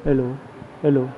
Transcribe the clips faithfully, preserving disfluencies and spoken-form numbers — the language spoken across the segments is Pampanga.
Hello, hello.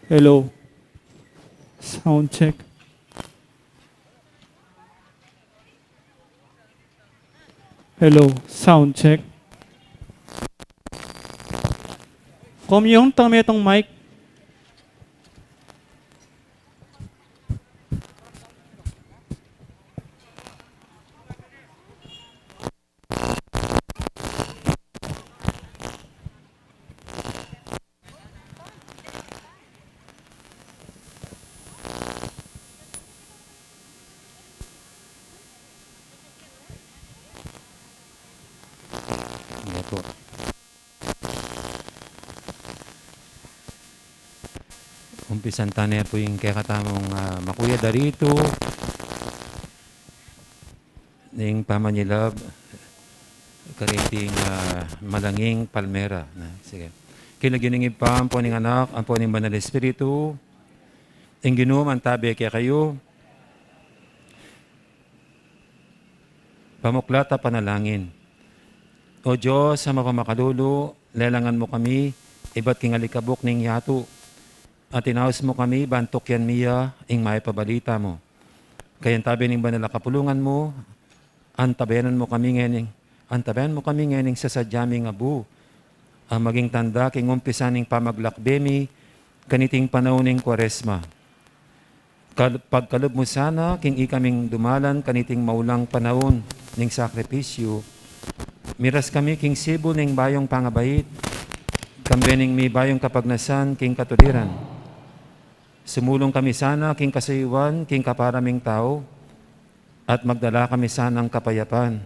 Hello. Sound check. Hello. Sound check. Komyong, tang metung mic. Opo. Umpisan ta ne pu ing kekatamung, ah, makuya daritu, ning pamanyilab kariting, ah, malanging palmera. Na, sige. King lagyu ning Ibpa, ampo ning Anak, ampo ning Banal Espiritu, ing Ginu mantabe kekayu. Pamuklat a panalangin. O Dios a mapamakalulu, lelangan mu kami, ibat king alikabuk ning yatu, at inaus mu kami ban tukyan mi ya ing mayap a balita mu. Kaya antabe ning banal a kapulungan mu, antabayanan mu kami ngening, antabayanan mu kami ngening sasadya ming abu, a maging tanda king umpisa ning pamaglakbe mi kaniting panaun ning Kuaresma. Kal-, pagkalub mu sana king ikaming dumalan kaniting maulang panaun ning sakripisyu, miras kami king sibul ning bayung pangabait, kambe ning mibayung kapagnasan king katuliran. Sumulung kami sana king kasuyuan king kapara ming tau, at magdala kami sanang kapayapan.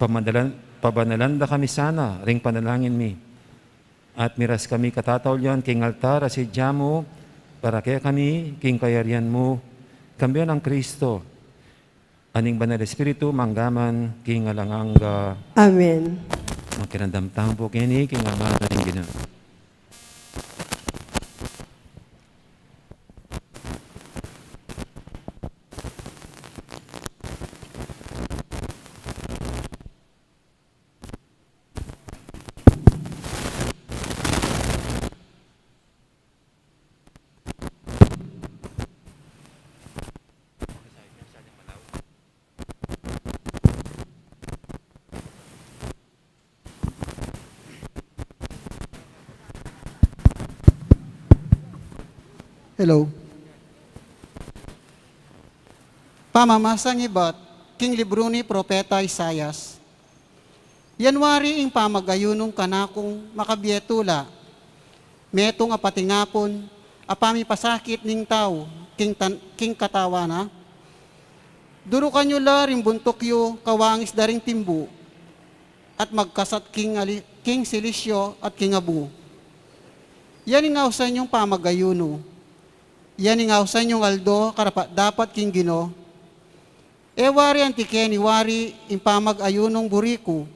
Pamadalan, pabanalan da kami sana ring panalangin mi. At miras kami katataulian king altar a sadya mu, para kekami king kayarian mu, kambe nang Kristo, a ning Banal Espiritu, mangga man king alang angga. Amen. Makiramdam tamu pu keni king amanan ning Ginu. Hello. Pamamasang ibat king libru ni Propeta Isaias. Yan wari ing pamag-ayunung kanakung makabie tula, metung a patingapun a pamipasakit ning tau king tan-, king katawan na. Durukan yu la ring buntuk yu kawangis da ring timbu, at magkasat king ali-, king silisyu at king abu. Yan ing ausan yung pamag-ayunu. Yan ing ausan yung aldo karapat-dapat king Ginu. E wari anti keni wari ing pamag-ayunung buri ku,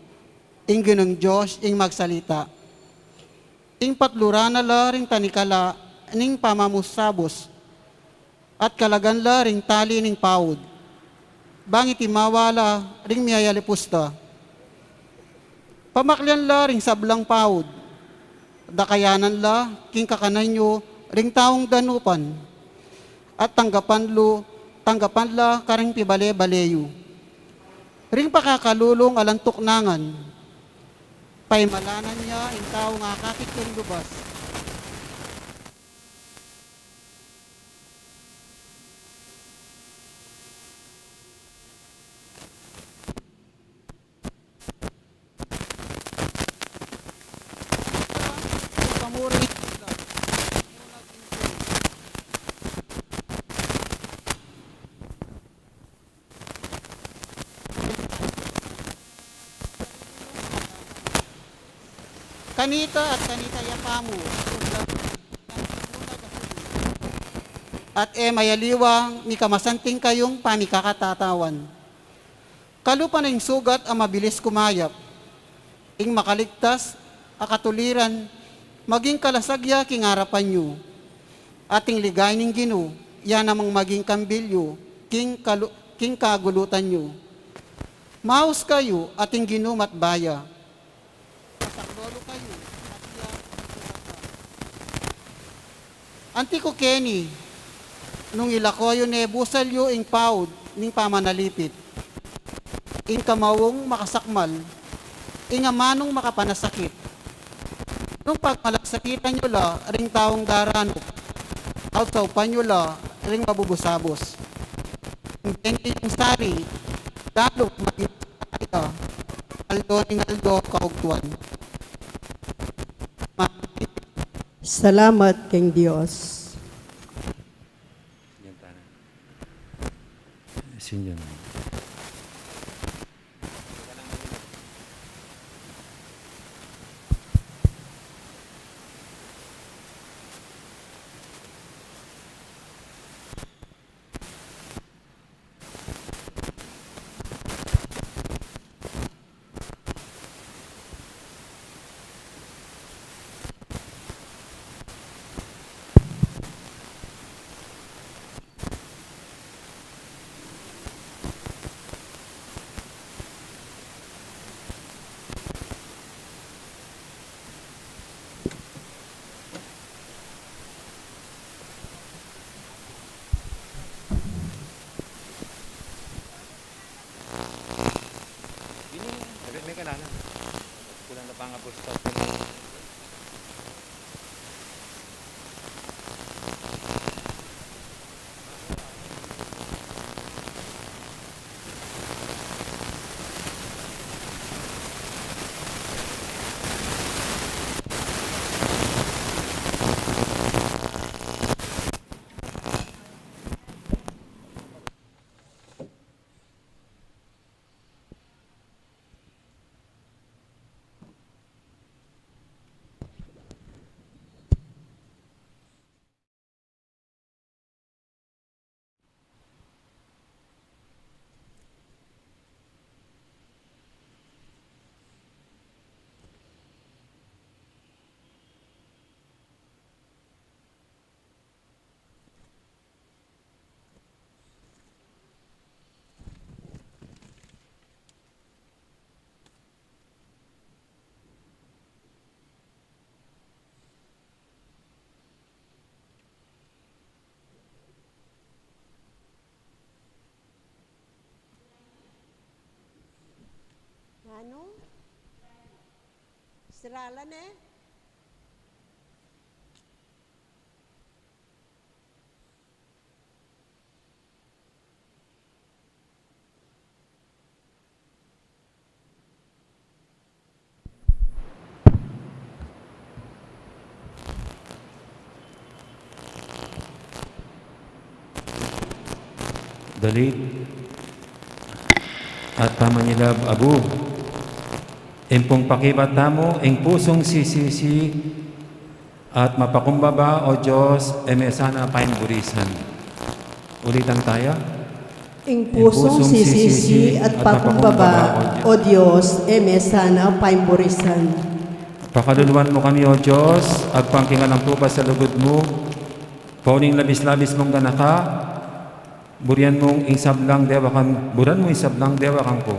ing Ginung Dios ing magsalita. Ing patluran na la ring tanikala ning pamamusabus, at kalagan la ring tali ning paud. Bang iti mawala ring miyayalipus da. Pamaklian la ring sablang paud, dakayanan la king kakanan yu ring taung danupan, at tanggapan lu, tanggapan la karing pibale-bale yu. Ring pakakalulung alang tuknangan, paimalanan ya ing taung akakit king lubas. Kanita at kanita ya pamu, at e mayaliwang mikamasanting kayung pamikakatatawan. Kalupa na ing sugat a mabilis kumayap, ing makaligtas a katuliran maging kalasag ya king arapan yu, at ing ligaya ning Ginu ya namang maging kambil yu king kalu-, king kagulutan yu. Maus kayu at ing Ginu matbaya. Masaklolo kayu at iya. Anti ku keni, nung ilako yu ne busal yu ing paud ning pamanalipit, ing kamaung makasakmal, ing amanung makapanasakit, Nung pagmalasakitan yu la ring taung daranup, at saupan yu la ring mabubus-abus. Ing bente yung sari, lalu't maging kaya, aldo ning aldo kaugtuan. Salamat king Dios. Yan tana. Sinyan. Ini, sabi, may kailangan. Kulang na pa nga bus stop. Nanu? Sirala ne? Dalit at pamanyilab, abu. Ing pung pakibat tamu, ing pusung sisisi at mapakumbaba, O Dios, e me sana paimburisan. Ulitan taya. Ing pusung sisisi at pakumbaba, O Dios, e me sana paimburisan. Pakaluluan mu kami, O Dios, agpang king alang tubat a lugud mu, pauling labis-labis mung ganaka, burian mung ing sablang dewakan, burian mu ing sablang dewakan ku.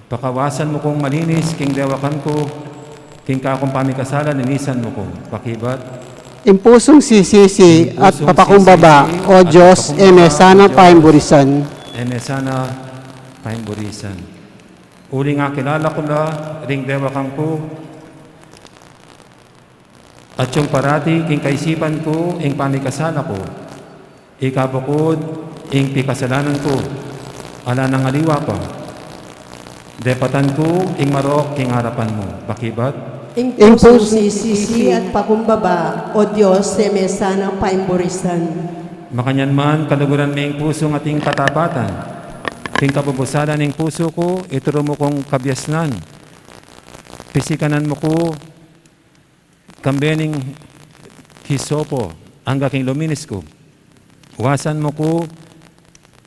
Pakawasan mu kung malinis king dewakan ku, king kakung pamikasala linisan mu ku. Pakibat. Ing pusung sisisi at papakumbaba, O Dios, e me sana paimburisan. E me sana paimburisan. Uling akilala ku la ring dewakan ku, atyung parati king kaisipan ku ing pamikasala ku, ika bukud ing pikasalanan ku, ala nang aliwa pa. Depatan ku ing marok king arapan mu. Pakibat. Ing pusung sisisi at pakumbaba, O Dios, e me sana paimburisan. Makanyan man, kaluguran me ing pusung ating katapatan. King kabubusalan ning pusu ku, ituru mu kung kabiasnan. Pisikanan mu ku kambe ning hisopo, angga king luminis ku. Wasan mu ku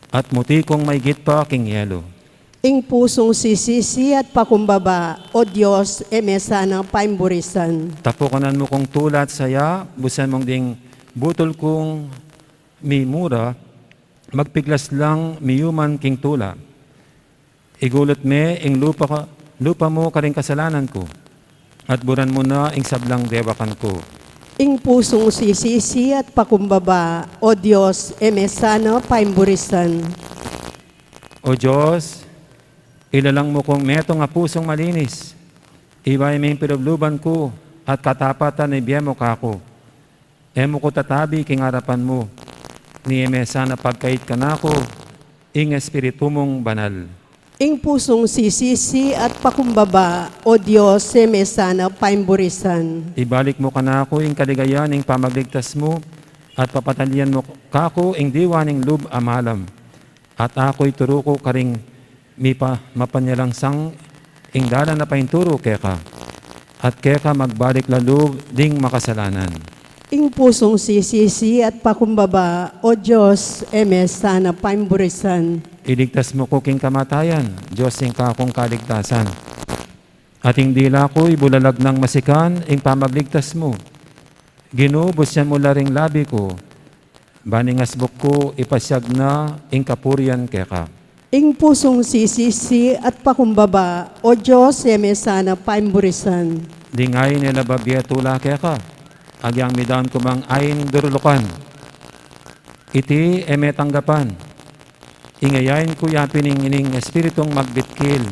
at muti kung maigit pa king yelo. Ing pusung sisisi at pakumbaba, O Dios, e me sana paimburisan. Tapukanan mu kung tula at saya, busan mung ding butul kung mimura, magpiglas lang miyuman king tula. Igulut me ing lupa ka, lupa mu karing kasalanan ku, at buran mu na ing sablang dewakan ku. Ing pusung sisisi at pakumbaba, O Dios, e me sana paimburisan. O Dios, ilalang mu kung metung a pusung malinis, Iwa ing pilubluban ku, at katapatan ibie mu kaku. E mu ku tatabi king arapan mu, ni e me sana pagkait kanaku ing Espiritu mung Banal. Ing pusung sisisi at pakumbaba, O Dios, e me sana paimburisan. Ibalik mu kanaku ing kaligayan ning pamagligtas mu, at papatalian mu kaku ing diwa ning lub a malam. At aku ituru ku karing mipa-, mapanyalangsang ing dalan a painturu keka. At keka magbalik la lub ding makasalanan. Ing pusung sisisi at pakumbaba, O Dios, e me sana paimburisan. Iligtas mu ku king kamatayan, Dios, ing kakung kaligtasan. At ing dila ku ibulalag nang masikan ing pamagligtas mu. Ginu, busian mu la ring labi ku, ban ing asbuk ku ipasiag na ing kapurian keka. Ing pusung sisisi at pakumbaba, O Dios, e me sana paimburisan. Ding ain e la babie tula keka, agyang midaun ku mang ain durulukan, iti e me tanggapan. Ing yayain ku ya pin ing ining Espiritung magbitkil.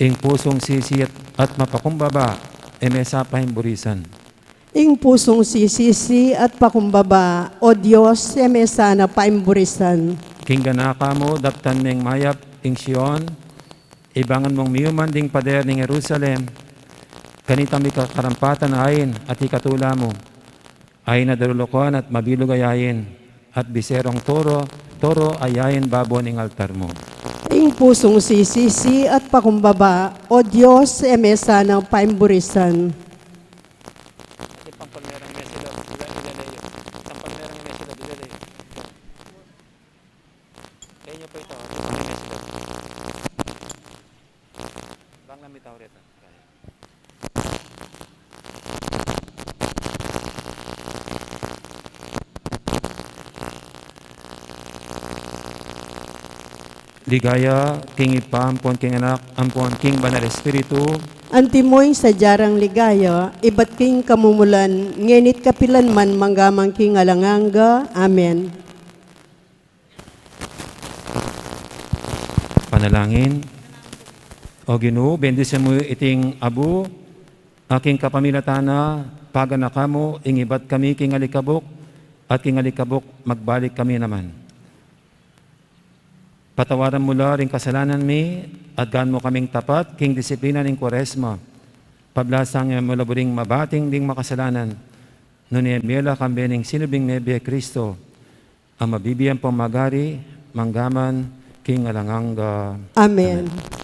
Ing pusung sisi at, at mapakumbaba, e me sa paimburisan. Ing pusung sisisi at pakumbaba, O Dios, e me sana paimburisan. King ganaka mu daptan meng mayap ing Sion, ibangan mung miyuman ding pader ning Jerusalem, kanita mikakarampatan ain at ikatula mu, ain a durulukan at mabilug a yain, at biserong toro, toro a yain babo ning altar mu. Ing pusung sisisi at pakumbaba, O Dios, e me sana paimburisan. Atin pang palmerang mesidot, ila, ila, ila. Isang palmerang mesidot, ila, ila. Kaya niyo po ito, atin pang mesidot. Bang lang may tao rito. Kaya. Ligaya king Ibpa, ampon king Anak, ampon king Banal Espiritu. Antimo ing sadya rang ligaya, ibat king kamumulan, ngeni't kapilan man, mangga man king alang angga. Amen. Panalangin. O Ginu, bendisyun mu iting abu, a king kapamilatan na paganakan mu, ing ibat kami king alikabuk, at king alikabuk magbalik kami naman. Patawaran mu la ring kasalanan mi, at gaan mu kaming tapat king disiplina ning Kuaresma. Pablasang e mu la buring mabating ding makasalanan, nune mie la kambe ning sinubling mebie Kristo, a mabibie ampong magari, mangga man king alang angga. Amen. Amen.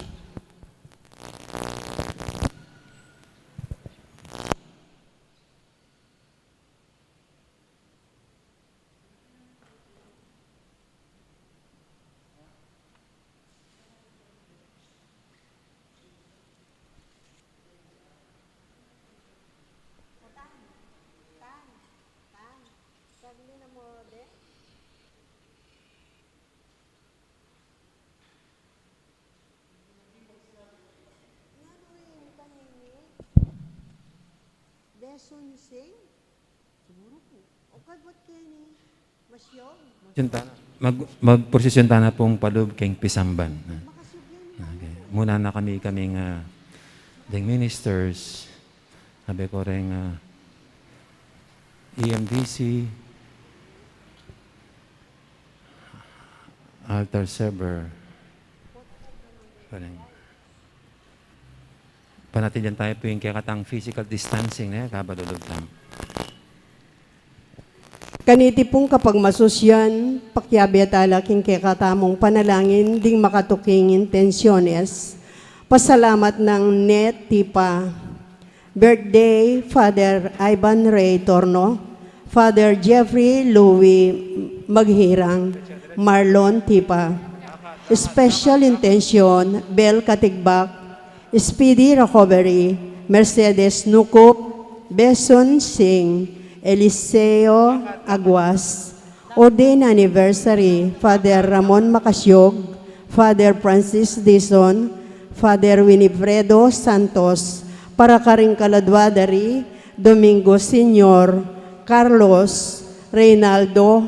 Nganu ing kanini? Besun sing? Siguro po. O kay buat keni? Masyog? Sinta na. Mag-, magprosesyon tana pung palub keng pisamban. Makasyog yan. Okay. Muna na kami, kaming, ah, ding ministers. Sabi ko rin, ah, E M D C, altar server. Paling. Panatilian tamu pu ing kekatang physical distancing, ne? Kabalulug tamu. Kaniti pung kapagmasusyan, pakiabe tala king kekatamung panalangin ding makatuking intensyones. Pasalamat nang Net Tipa. Birthday, Father Ivan Ray Torno, Father Jeffrey Louis Maghirang, Marlon Tipa. Special intention, Bel Katigbak, speedy recovery, Mercedes Nukup, Beson Singh, Eliseo Aguas, Ordained anniversary, Father Ramon Macasiog, Father Francis Dizon, Father Winifredo Santos, para karing kaladwa da ri Domingo Senior, Carlos, Reynaldo,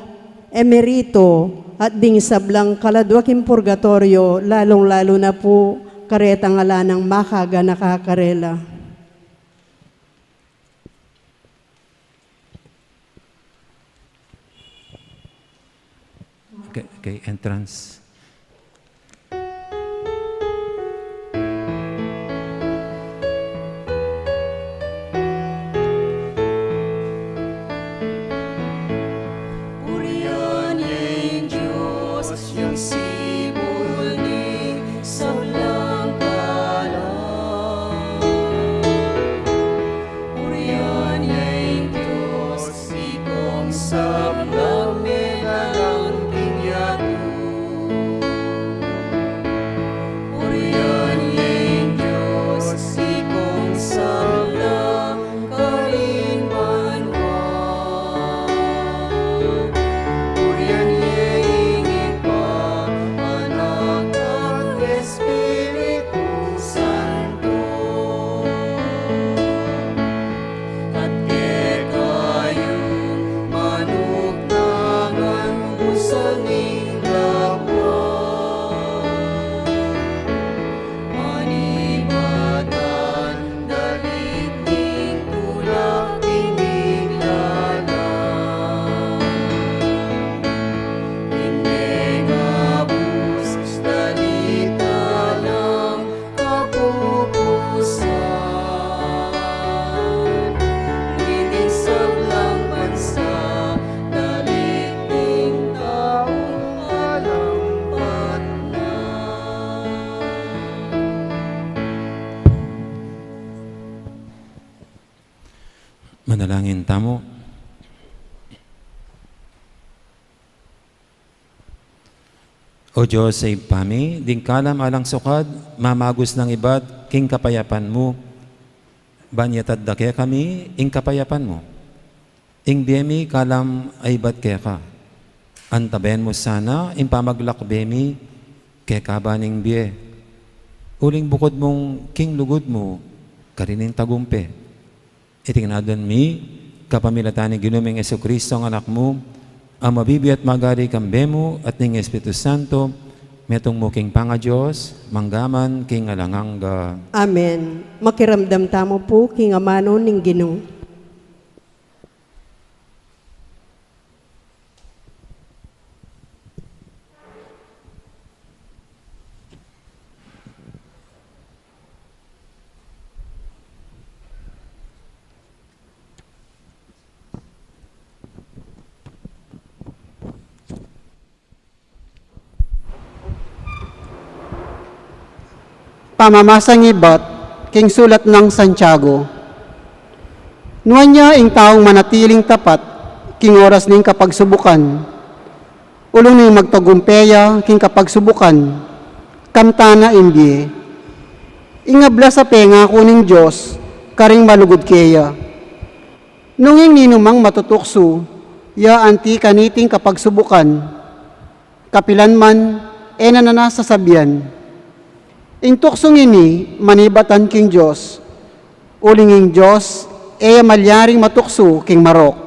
Emerito, at ding sablang kaladwa king purgatorio, lalung-lalu na pu kareta ngana nang makaganaka karela. Okay, okay, entrance. Purian ya ing Dios, yang sibul ning sablang kalam. Purian ya ing Dios, ikong sablang medalang king yatu. Purian ya ing Dios, ikong sablang karin banua. Purian ya ing Ibpa, Anak, at Espiritu Santo. At keka yu manuknangan usan ning labuad, manibatan dalit ning tula king miglalang. Ing megabus dalit alang kapupusan, ning sablang bansa, dalit ning tau alang patnan. Manalangin tamu. O Dios a Ibpa mi, ding kalam alang sukad, mamagus nang ibat king kapayapan mu, ban iatad da kekami ing kapayapan mu. Ing bie mi kalam a ibat keka. Antabayan mu sana ing pamaglakbe mi keka ban ing bie. Uling bukud mung king lugud mu, karin ing tagumpe. Iti ngan adwan mi, kapamilatan ning Ginu ming Jesucristo a Anak mu, a mabibie at magari kambe mu at ning Espiritu Santo, metung mu king pangaDios, mangga man king alang angga. Amen. Makiramdam tamu pu king amanu ning Ginu. Pamamasang ibat king sulat nang Santiago. Nuan ya ing taung manatiling tapat king oras ning kapagsubukan, ulung nung magtagumpe ya king kapagsubukan, kamtan na ing bie. Ing ablas a pengaku ning Dios karing malugud keya. Nung ing ninumang matutuksu ya anti kaniting kapagsubukan, kapilan man, e na na sasabian. Ing tuksung ini manibatan king Dios, uling ing Dios e ya malyaring matuksu king marok.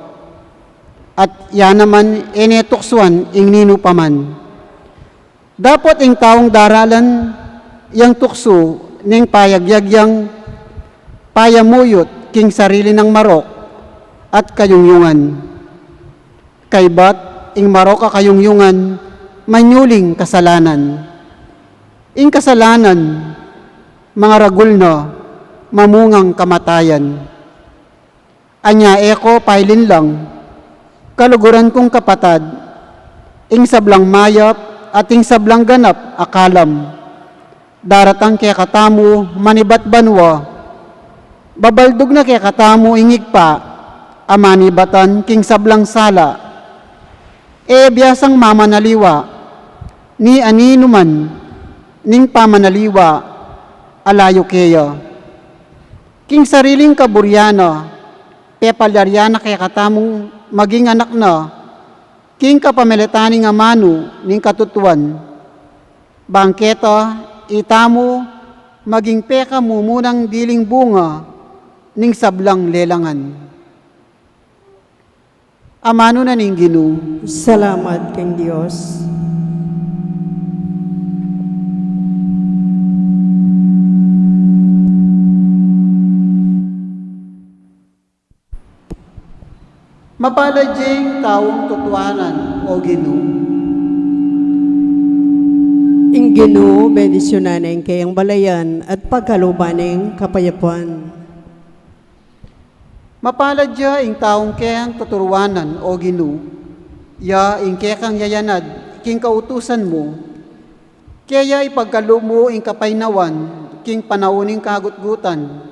At ya naman e ne tuksuan ing ninu pa man. Dapot ing taung daralan yang tuksu ning payagyag yang payamuyut king sarili nang marok at kayungyungan. Kaybat ing marok a kayungyungan manyuling kasalanan. Ing kasalanan mangaragul na mamungang kamatayan. Anya e ko pailinlang, kaluguran kung kapatad, ing sablang mayap at ing sablang ganap a kalam daratang kekatamu manibat banua. Babaldug na kekatamu ing Ibpa a manibatan king sablang sala. E biasang mamanaliwa ni aninu man ning pamanaliwa a layu keya. King sariling kaburian na, pepalyarian na kekatamung maging anak na, king kapamilatan ning amanu ning katutuan. Bang keta itamu maging pekamumunang diling bunga ning sablang lelangan. Amanu na ning Ginu. Salamat king Dios. Mapalad ya ing taung tutuanan, O Ginu. Ing Ginu bendisyunan ne ing keyang balayan at pagkaluban ne ing kapayapan. Mapalad ya ing taung keyang tuturuanan, O Ginu, ya ing kekang yayanad king kautusan mu, keya ipagkalub mu ing kapaynawan king panaun ning kagutgutan,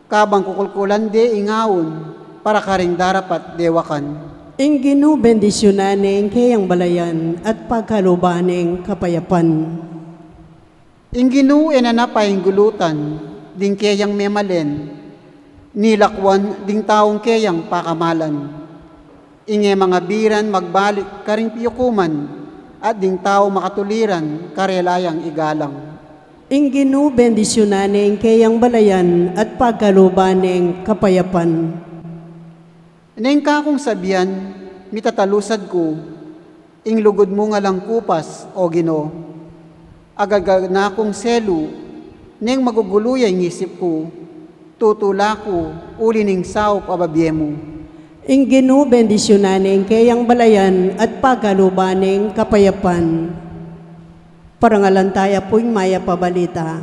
kabang kukulkulan de ing aun para karing darapat dewakan. Ing Ginu bendisyunan ne ing keyang balayan at pagkaluban ne ing kapayapan. Ing Ginu e na napainggulutan ding keyang memalen, nilakwan ding taung keyang pakamalan. Ing e mangabiran magbalik karing piukuman, at ding tau makatuliran karela yang igalang. Ing Ginu bendisyunan ne ing keyang balayan at pagkaluban ne ing kapayapan. Neng kakung sabian, mitatalusad ku, ing lugud mu ngalang kupas, O Ginu. Agad-agad na kung selu, neng magugulu ya ing isip ku, tutula ku uli ning saup a babie mu. Ing Ginu bendisyunan ne ing keyang balayan at pagkaluban ne ing kapayapan. Parangalan taya pu ing mayap a balita.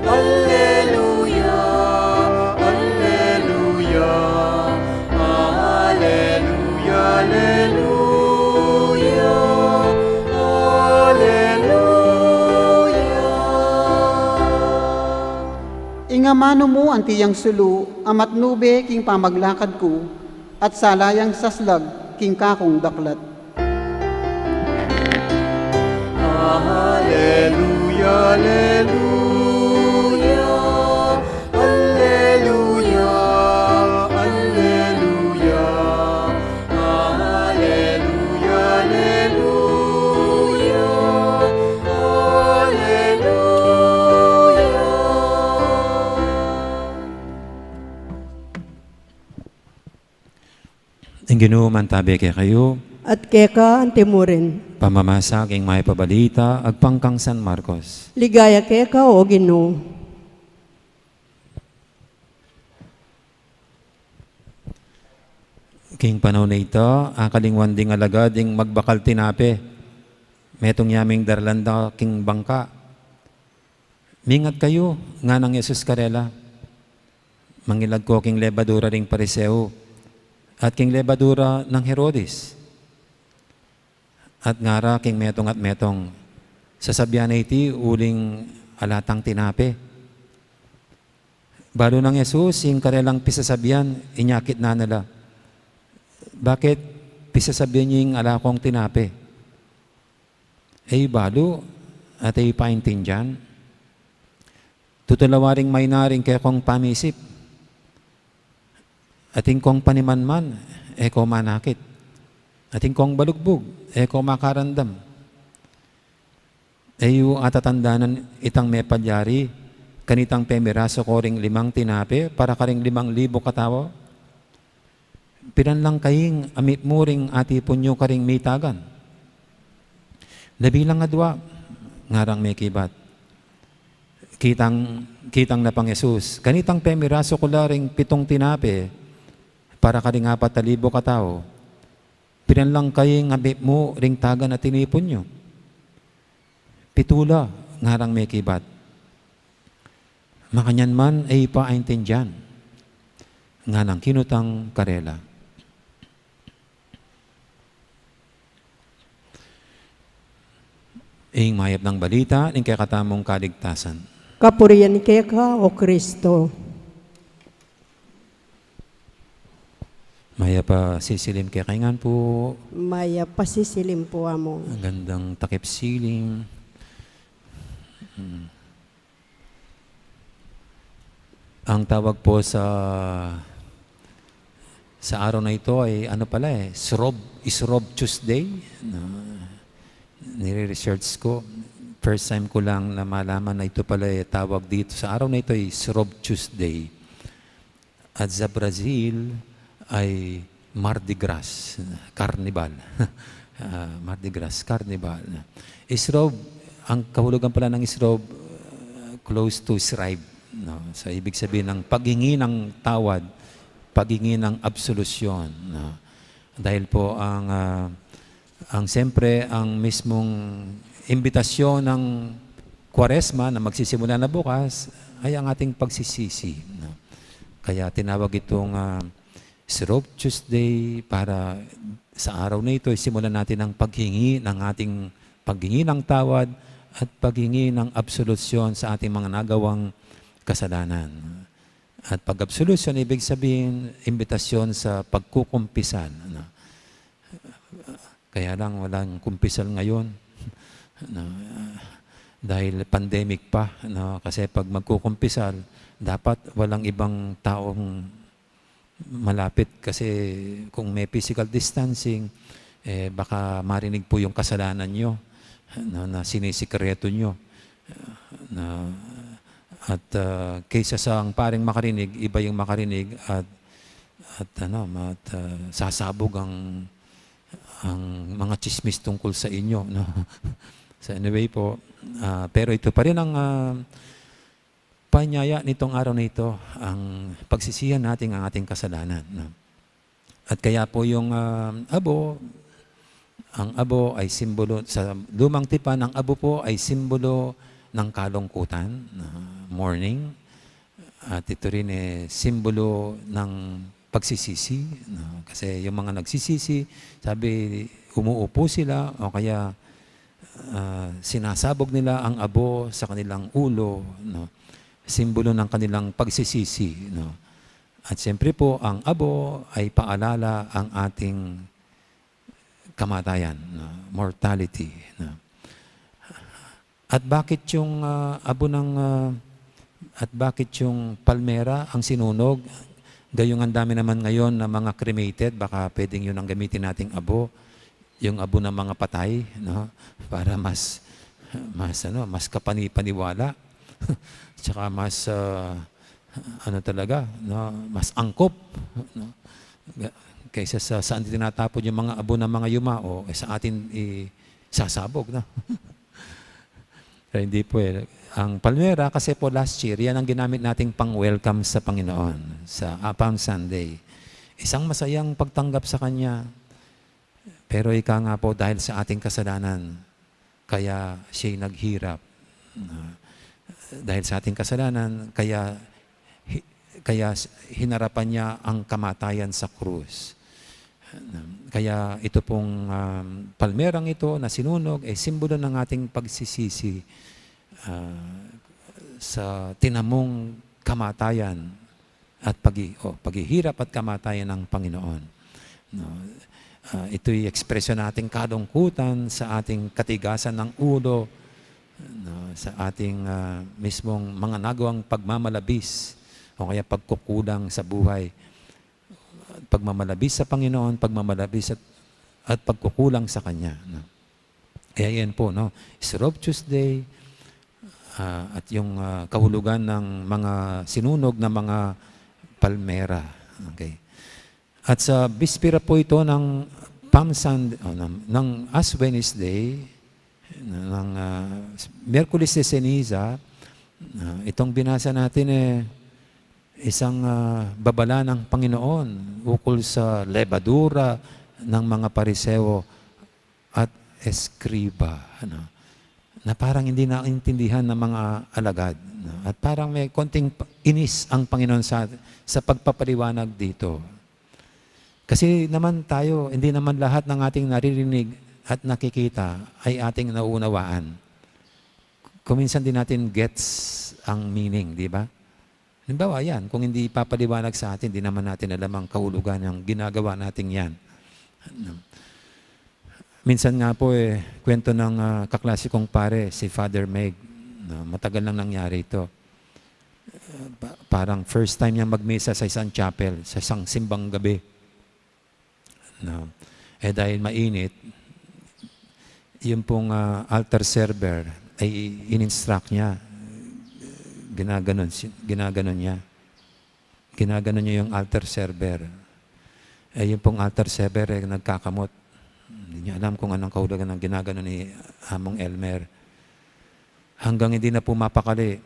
Alleluia, alleluia, alleluia, alleluia, alleluia, alleluia. Ing amanu mu anti yang sulu a matnube king pamaglakad ku, at sala yang saslag king kakung daklat. Alleluia, alleluia, alleluia, alleluia, alleluia, alleluia, alleluia. Ing Ginu mantabe kekayu. At keka anti mu rin. Pamamasa king mayap a balita agpang kang San Marcos. Ligaya keka, O Ginu. King panaun a ita, akalingwan ding alagad ing magbakal tinape. Metung ya ming daralan da king bangka. Mingat kayu, nganang Jesus karela. Mangilag ko king lebadura ring Pariseo, at king lebadura nang Herodes. At ngara king metung at metung, sasabian na iti uling ala tang tinape. Balu nang Jesus ing karelang pisasabian, inyakit na nala, "Bakit pisasabian yu ing ala kong tinape? E yu balu at e yu paintindian? Tutulawa ring mayna ring kekong pamisip. Atin kong panimanman, e ko manakit. Atin kong balugbug, e ko makarandam. E yu atatandanan itang mepalyari kanitang pemirasu ko ring limang tinape para karing limang libu katau? Pilan lang kaying amipmu ring atipun yu karing mitagan?" "Labi lang adua," ngarang mekibat. Kitang, kitang na pang Jesus, "Kanitang pemirasu ku la ring pitung tinape para karing apat a libu katau, pilan lang kaying amipmu ring tagan a tinipun yu?" "Pitu la," ngarang mekibat. "Makanyan man e yu pa aintindian?" nganang kinutang karela. Ing mayap nang balita ning kekatamung kaligtasan. Kapurian keka, O Kristo. Mayap a sisilim kekayu ngan pu. Mayap a sisilim pu, Among. Magandang takip silim. Hmm. Ang tawag po sa, sa araw na ito ay, ano pala eh, Srob, Srob Tuesday. No? Nire-research ko. First time ko lang na malaman na ito pala eh, tawag dito sa araw na ito ay Srob Tuesday. At sa Brazil ay Mardi Gras, Carnival. Ah, Mardi Gras, Carnival. Srob, Ang kahulugan pala ng isrob, uh, close to strive, no? So, ibig sabihin ng paghingi ng tawad, paghingi ng absolusyon, no? Dahil po ang, ah, ang siyempre, ang mismong imbitasyon ng Kwaresma na magsisimula na bukas ay ang ating pagsisisi, no? Kaya tinawag itong, ah, Sirop Tuesday para sa araw na ito, simulan natin ang paghingi ng ating paghingi ng tawad at paghingi ng absolusyon sa ating mga nagawang kasalanan. At pag-absolusyon, ibig sabihin, imbitasyon sa pagkukumpisal, ano. Kaya lang, walang kumpisal ngayon. No, dahil pandemic pa, no? Kasi pag magkukumpisal, dapat walang ibang taong malapit kasi kung may physical distancing, eh, baka marinig po yung kasalanan nyo, no, na sinisikreto nyo. Na, at, ah, kaysa sa ang pareng makarinig, iba yung makarinig at, at ano, at, ah, sasabog ang, ang mga tsismis tungkol sa inyo, no? So anyway po, ah, pero ito pa rin ang, ah, panyaya nitong araw na ito, ang pagsisihan natin ang ating kasalanan, no? At kaya po yung, ah, abo, ang abo ay simbolo, sa lumang tipan, ang abo po ay simbolo ng kalungkutan, ah, mourning. At ito rin, eh, simbolo ng pagsisisi, no? Kasi yung mga nagsisisi, sabi, umuupo sila o kaya, ah, sinasabog nila ang abo sa kanilang ulo, no? Simbolo ng kanilang pagsisisi, no? At siyempre po, ang abo ay paalala ang ating kamatayan, no? Mortality, no? At bakit yung, ah, abo ng, ah, at bakit yung palmera ang sinunog? Gayong ang dami naman ngayon na mga cremated, baka pwedeng yun ang gamitin nating abo, yung abo ng mga patay, no? Para mas, mas, ano, mas kapani-paniwala. Tsaka mas, ah, ano talaga, no? Mas angkop, no? Ga-, kaysa sa saan tinatapon yung mga abo ng mga yumao, eh, sa atin isasabog, no? Pero hindi po, eh. Ang palmera, kasi po last year, yan ang ginamit nating pang-welcome sa Panginoon, sa, ah, Palm Sunday. Isang masayang pagtanggap sa Kanya. Pero ika nga po, dahil sa ating kasalanan, kaya siya'y naghirap. Ah, dahil sa ating kasalanan, kaya hi-, kaya s-, hinarapan niya ang kamatayan sa krus. Kaya ito pong, um, palmerang ito na sinunog ay simbolo ng ating pagsisisi, ah, sa tinamong kamatayan at paghi-, o, paghihirap at kamatayan ng Panginoon. No? Ah, ito'y ekspresyon ng ating kalungkutan sa ating katigasan ng ulo, no? Sa ating, ah, mismong mga nagawang pagmamalabis o kaya pagkukulang sa buhay. Pagmamalabis sa Panginoon, pagmamalabis at, at pagkukulang sa Kanya, no? Kaya yan po, no? Sirop Tuesday, ah, at yung, ah, kahulugan ng mga sinunog na mga palmera. Okay. At sa bispera po ito ng Palm Sunday, o, ng, ng Ash Wednesday, ng, ah, Miyerkules de Ceniza, ah, itong binasa natin, eh, isang, ah, babala ng Panginoon ukol sa lebadura ng mga Pariseo at eskriba, ano, na parang hindi naintindihan ng mga alagad, no? At parang may konting pa-, inis ang Panginoon sa, sa pagpapaliwanag dito. Kasi naman tayo, hindi naman lahat ng ating naririnig at nakikita ay ating nauunawaan. Kung minsan din natin gets ang meaning, di ba? Halimbawa, yan, kung hindi ipapaliwanag sa atin, di naman natin alam ang kahulugan ng ginagawa nating yan. Minsan nga po, eh, kwento ng, ah, kaklase kong pare, si Father Meg, no, matagal nang nangyari ito. Ah, pa-, parang first time niya magmisa sa isang chapel, sa isang simbang gabi. No? Eh, dahil mainit, yung pong, ah, altar server ay in-instruct niya. Ginaganon si-, ginaganon niya. Ginaganon niya yung altar server. Eh, yung pong altar server, eh, nagkakamot. Hindi niya alam kung anong kahulugan ng ginaganon ni Among Elmer. Hanggang hindi na po mapakali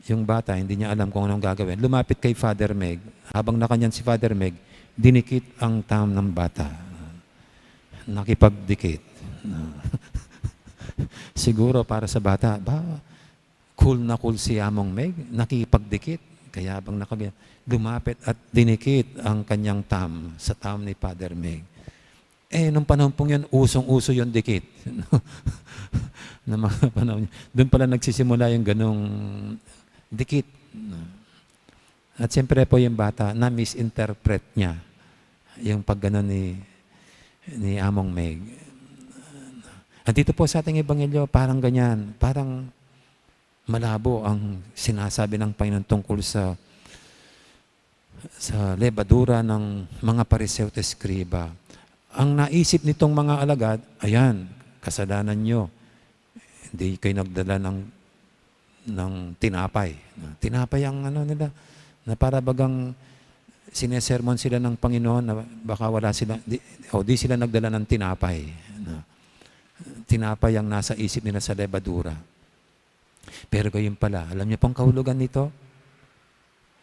yung bata, hindi niya alam kung anong gagawin. Lumapit kay Father Meg. Habang nakanyan si Father Meg, dinikit ang thumb ng bata. Nakipagdikit. Siguro para sa bata, ba, cool na cool si Among Meg, nakipagdikit. Kaya bang nakag-, lumapit at dinikit ang kanyang thumb sa thumb ni Father Meg. Eh, nung panahon pong yun, usong-uso yung dikit. Na mga panahon yun. Doon pala nagsisimula yung ganong dikit. At siyempre po yung bata, na-misinterpret niya yung pagganon ni, ni Among Meg. At dito po sa ating ebanghelyo, parang ganyan, parang malabo ang sinasabi ng Panginoon tungkol sa, sa lebadura ng mga Pariseo at Eskriba. Ang naisip nitong mga alagad, "Ayan, kasalanan nyo. Hindi kayo nagdala ng, ng tinapay." Na, tinapay ang ano nila, na para bagang sinesermon sila ng Panginoon na baka wala sila, di, o di sila nagdala ng tinapay. Na, tinapay ang nasa isip nila sa lebadura. Pero gayon pala, alam niyo pong kahulugan nito?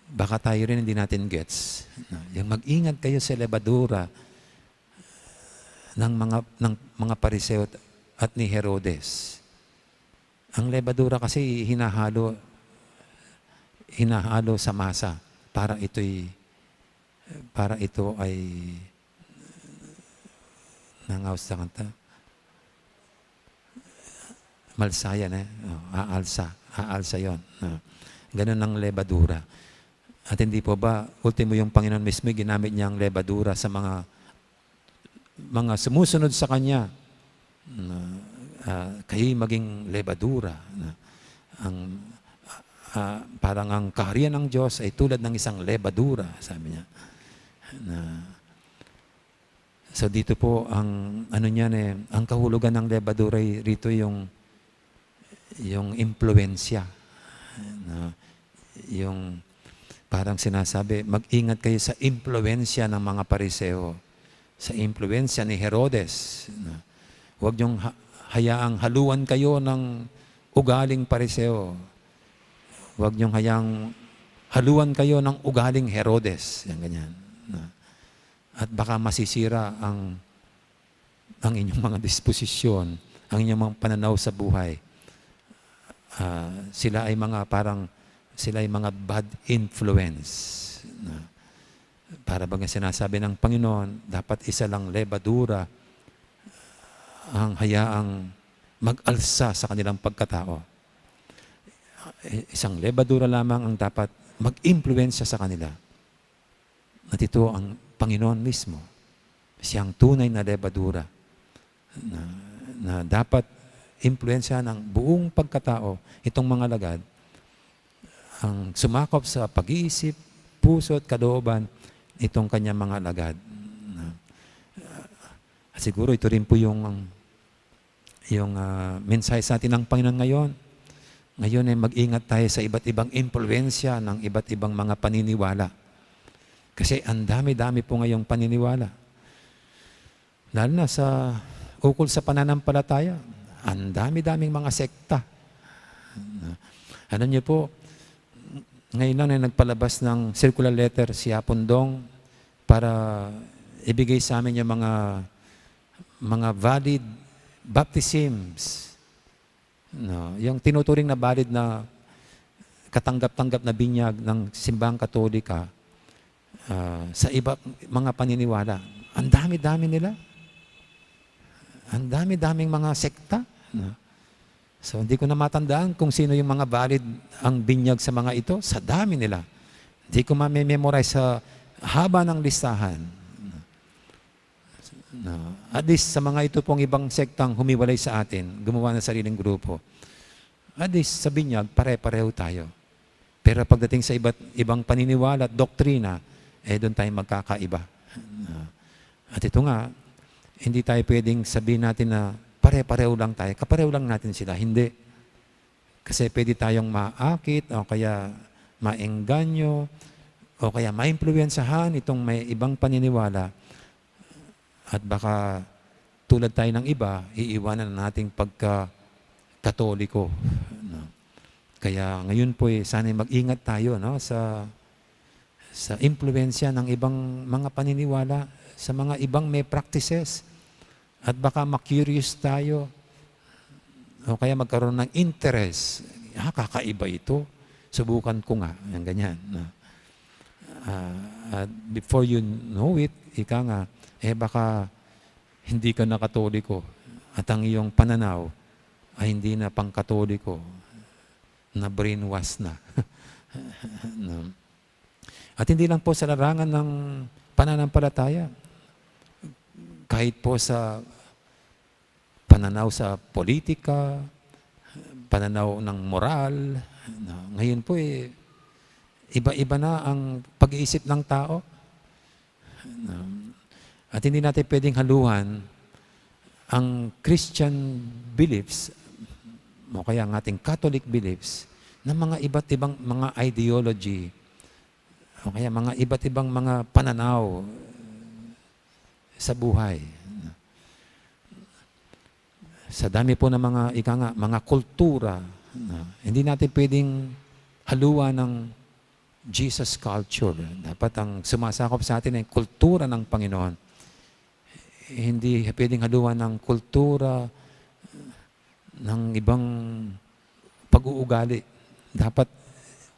Baka tayo rin hindi natin gets. Na, yung mag-ingat kayo sa lebadura ng mga, ng mga Pariseo at ni Herodes. Ang lebadura kasi hinahalo, hinahalo sa masa para ito'y, para ito ay nangaus sa kanta. Malsayan, eh. Oh, aalsa. Aalsa yon. Oh. Ganun ang lebadura. At hindi po ba, ultimo yung Panginoon mismo, ginamit niya ang lebadura sa mga, mga sumusunod sa Kanya. Na, ah, kayo'y maging lebadura. Na, ang, ah, parang ang kaharian ng Diyos ay tulad ng isang lebadura, sabi niya. Na, so dito po ang ano niyan eh, ang kahulugan ng lebadura ay rito yung, yung impluwensya. Na, yung parang sinasabi, "Mag-ingat kayo sa impluwensya ng mga Pariseo, sa impluwensya ni Herodes." Na, "Huwag niyong ha-, hayaang haluan kayo ng ugaling Pariseo. Huwag niyong hayaang haluan kayo ng ugaling Herodes." Yan, ganyan. Na, at baka masisira ang, ang inyong mga disposisyon, ang inyong mga pananaw sa buhay. Ah, sila ay mga parang, sila ay mga bad influence. Na, para bang sinasabi ng Panginoon, dapat isa lang lebadura ang hayaang mag-alsa sa kanilang pagkatao. Isang lebadura lamang ang dapat mag-impluwensya sa kanila. At ito ang Panginoon mismo. Siyang tunay na lebadura na, na dapat impluwensya ng buong pagkatao itong mga alagad, ang sumakop sa pag-iisip, puso at kalooban itong kanyang mga alagad. Na, at siguro ito rin po yung, yung, ah, mensahe sa atin ng Panginoon ngayon. Ngayon ay mag-ingat tayo sa iba't ibang impluwensya ng iba't ibang mga paniniwala. Kasi ang dami-dami po ngayong paniniwala. Lalo na sa ukol sa pananampalataya, ang dami-daming mga sekta. Alam niyo po, ngayon lang na nagpalabas ng circular letter si Apondong para ibigay sa amin yung mga, mga valid baptisms. No, yung tinuturing na valid na katanggap-tanggap na binyag ng Simbahang Katolika, ah, sa iba mga paniniwala. Ang dami-dami nila. Ang dami-daming mga sekta, no? So, hindi ko na matandaan kung sino yung mga valid ang binyag sa mga ito. Sa dami nila. Hindi ko ma-memorize sa haba ng listahan. Na, at least sa mga ito pong ibang sektang humiwalay sa atin, gumawa ng sariling grupo, at least sa binyag, pare-pareho tayo. Pero pagdating sa iba't ibang paniniwala at doktrina, eh, doon tayo magkakaiba. Na, at ito nga, hindi tayo pwedeng sabihin natin na pare-pareho lang tayo, kapareho lang natin sila. Hindi. Kasi pwede tayong maakit o kaya maengganyo o kaya maimpluwensyahan itong may ibang paniniwala. At baka tulad tayo ng iba, iiwanan na nating pagka-Katoliko. Kaya ngayon po, eh, sana'y mag-ingat tayo, no, sa, sa impluwensya ng ibang mga paniniwala, sa mga ibang may practices. At baka ma-curious tayo, o kaya magkaroon ng interest. "Ah, kakaiba ito. Subukan ko nga." Yung ganyan, no? Ah, at before you know it, ika nga, eh, baka hindi ka na Katoliko at ang iyong pananaw ay hindi na pang-Katoliko, na brainwash na. No? At hindi lang po sa larangan ng pananampalataya, kahit po sa pananaw sa politika, pananaw ng moral, no? Ngayon po, eh, iba-iba na ang pag-iisip ng tao. No? At hindi natin pwedeng haluhan ang Christian beliefs o kaya ang ating Catholic beliefs ng mga iba't ibang mga ideology o kaya mga iba't ibang mga pananaw sa buhay. Sa dami po ng mga, ika nga, mga kultura, no? Hindi natin pwedeng haluan ng Jesus culture. Dapat ang sumasakop sa atin ay kultura ng Panginoon. Hindi pwedeng haluan ng kultura ng ibang pag-uugali. Dapat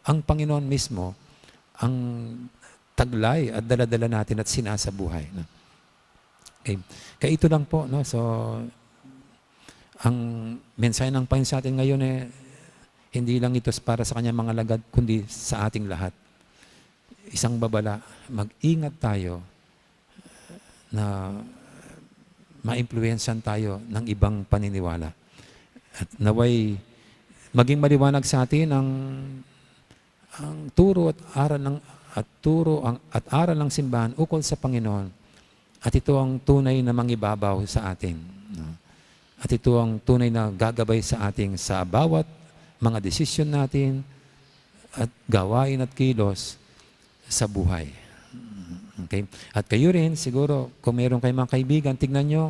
ang Panginoon mismo ang taglay at daladala natin at sinasabuhay, no? Okay. Kaya ito lang po, no? So, ang mensahe ng Panginoon sa atin ngayon, eh, hindi lang ito para sa kanyang mga alagad, kundi sa ating lahat. Isang babala, mag-ingat tayo na maimpluwensyahan tayo ng ibang paniniwala. At naway maging maliwanag sa atin ang, ang turo at aral ng, at turo ang, at aral ng simbahan ukol sa Panginoon. At ito ang tunay na mangibabaw sa atin, no? At ito ang tunay na gagabay sa ating sa bawat mga desisyon natin at gawain at kilos sa buhay. Okay? At kayo rin, siguro, kung meron kayong mga kaibigan, tignan nyo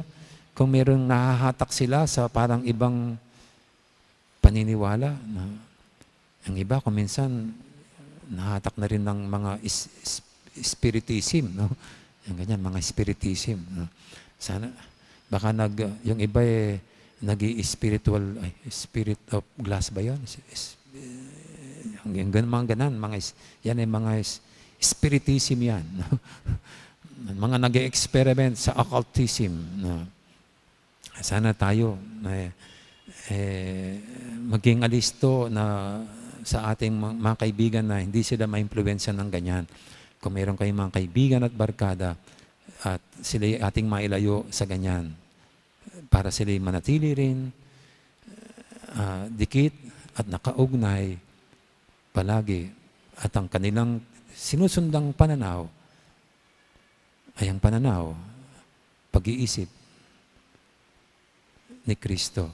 kung merong nahahatak sila sa parang ibang paniniwala. Na, ang iba, kung minsan, nahatak na rin ng mga is-, is-, spiritism, no? Yung ganyan, mga spiritism, no? Sana, baka nag-, yung iba, eh, nag-i-spiritual, ay, spirit of glass ba yun? Is-, is-, eh, yung, yung gan-, mga ganan, mga is-, yan ay mga is-, spiritism yan, no? Mga nag-e-experiment sa occultism, no? Sana tayo, eh, eh, maging alisto na sa ating mga, mga kaibigan na hindi sila maimpluwensya ng ganyan. Kung meron kayong mga kaibigan at barkada at sila ating mailayo sa ganyan, para sila'y manatili rin, ah, dikit at nakaugnay palagi at ang kanilang sinusundang pananaw ay ang pananaw, pag-iisip ni Kristo.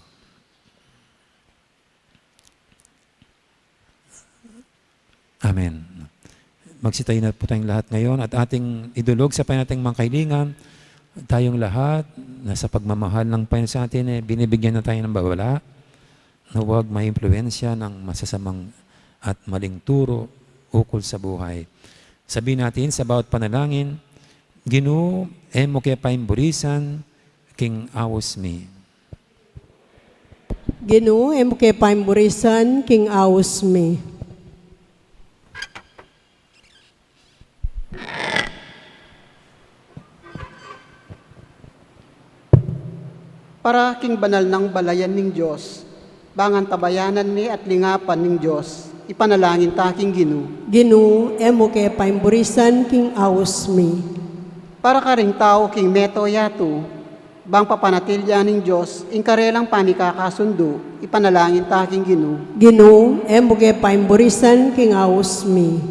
Amen. Magsitayo na po tayong lahat ngayon at ating idulog sa Panginoon ating mga kahilingan. Tayong lahat na sa pagmamahal ng Panginoon sa atin, eh, binibigyan na tayo ng babala na huwag maimpluwensya ng masasamang at maling turo ukol sa buhay. Sabihin natin sa bawat panalangin, "Ginu, e mu ke paimburisan king aus mi." Ginu, e mu ke paimburisan king aus mi. Para king banal nang balayan ning Dios, bang antabayanan mi at lingapan ning Dios, ipanalangin ta king Ginu. Ginu, e mu ke paimburisan king aus mi. Para karing tau king meto yatu, bang papanatilian ning Dios ing karelang pamikakasundu, ipanalangin ta king Ginu. Ginu, e mu ke paimburisan king aus mi.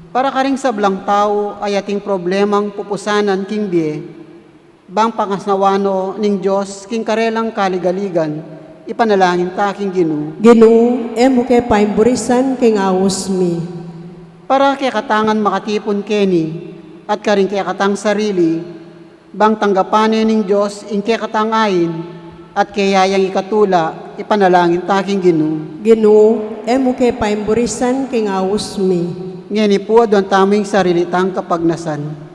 Para karing sablang tau a ating problemang pupusanan king bie, bang pangasnawan no ning Dios king karelang kaligaligan, ipanalangin ta king Ginu. Ginu, e mu ke paimburisan king aus mi. Para kekatang makatipun keni at karing kekatang sarili, bang tanggapan ne ning Dios ing kekatang ain, At kaya yang ikatula, ipanalangin ta king Ginu. Ginu, e mu ke paimburisan king aus mi. Ngeni pu, aduan tamu ing sarili tang kapagnasan.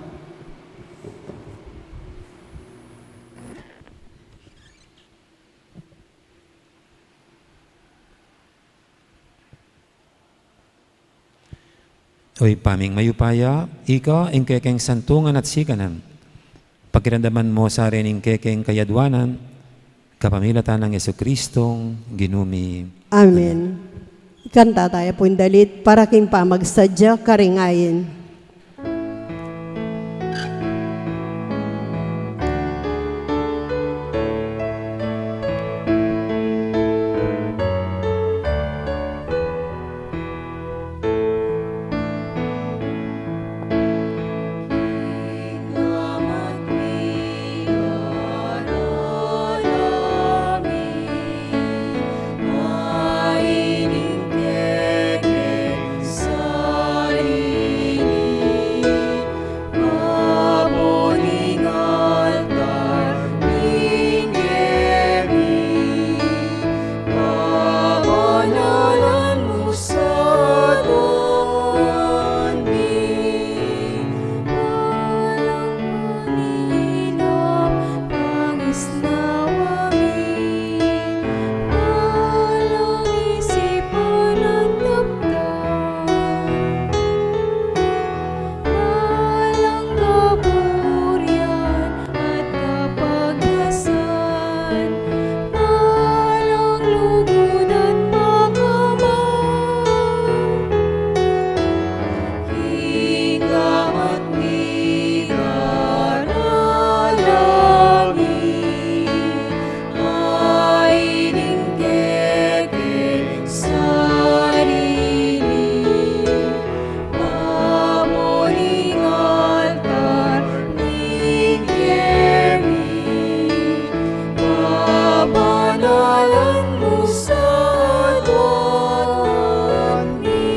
O Ibpa ming mayupaya, ika ing kekeng santungan at sikanan, pakiramdaman mu sa rin ing kekeng kayaduanan, kapamilatan nang Jesucristong Ginu mi. Amen. Ikanta taya pu ing dalit para king pamagsadya karing ain. At kapurian at kapagnasan, alang lugud at pakamal, king gamat mi daralangin. Ay ning kekeng sarili, babon ing altar ning keni, babanalan mu sa aduan mi.